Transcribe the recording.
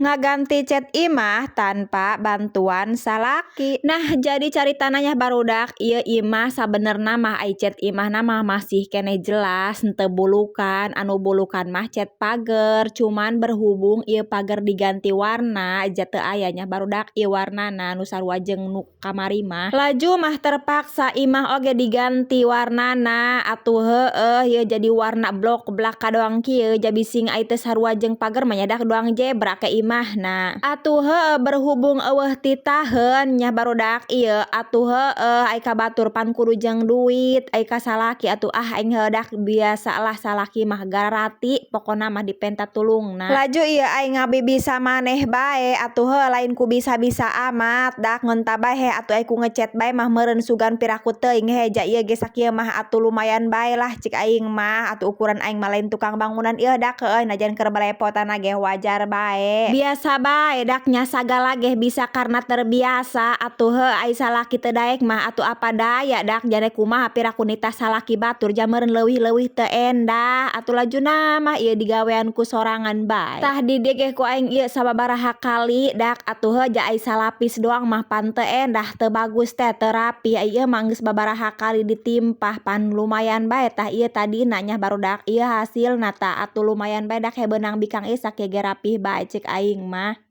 Ngaganti cet imah tanpa bantuan salaki. Nah, jadi caritana nya, barudak, ieu imah sabenerna mah ai cet imahna mah masih keneh jelas henteu bulukan. Anu bulukan mah cet pager, cuman berhubung ieu pager diganti warna ja teu aya nya, barudak, ieu warnana nu sarua jeung nu kamari mah. Laju mah terpaksa imah oge diganti warnana atuh. Heueuh, ieu jadi warna blok-blak kadoang kieu, ja bising ai teu sarua jeung pager mah nya, dak doang jebrak ke imahna atuh. Heueuh, berhubung euweuh titaheun nya, barudak, ieu atuh heueuh ai ka batur pan kudu jeung duit. Ai ka salaki atuh, ah, aing heueuh dak, biasalah salaki mah garati, pokona mah dipenta tulungna. Laju ieu aing ngabibisa maneh bae atuh. Heuh, lain ku bisa-bisa amat dak, ngonta bae he atuh, ai ku ngecet bae mah meureun sugan piraku teuing he. Ja ieu ge sakieu mah atuh lumayan bae lah cik aing mah atuh, ukuran aing mah lain tukang bangunan ieu dak. Heueuh, najan keur belepotan ge wajar bae, biasa bae dak nya, sagala ge bisa karena terbiasa atuh. Heuh, ai salaki teu daek mah atuh apa daya dak, jane kumaha piraku nitah salaki batur, ja meureun leuwih-leuwih teu endah atuh. Lajuna mah ieu digawean ku sorangan bae. Tah, di dieu ge ku aing ieu sababaraha kali dak atuh. Heuh, ja ai salapis doang mah pan teu endah, teu bagus teh, teu rapi. Ai ieu mah geus babaraha kali ditimpah, pan lumayan bae. Tah, ieu tadina nya, barudak, ieu hasilna. Tah, atuh lumayan bae dak, he beunang bikang ieu sakieu ge rapih bae cek aing mah.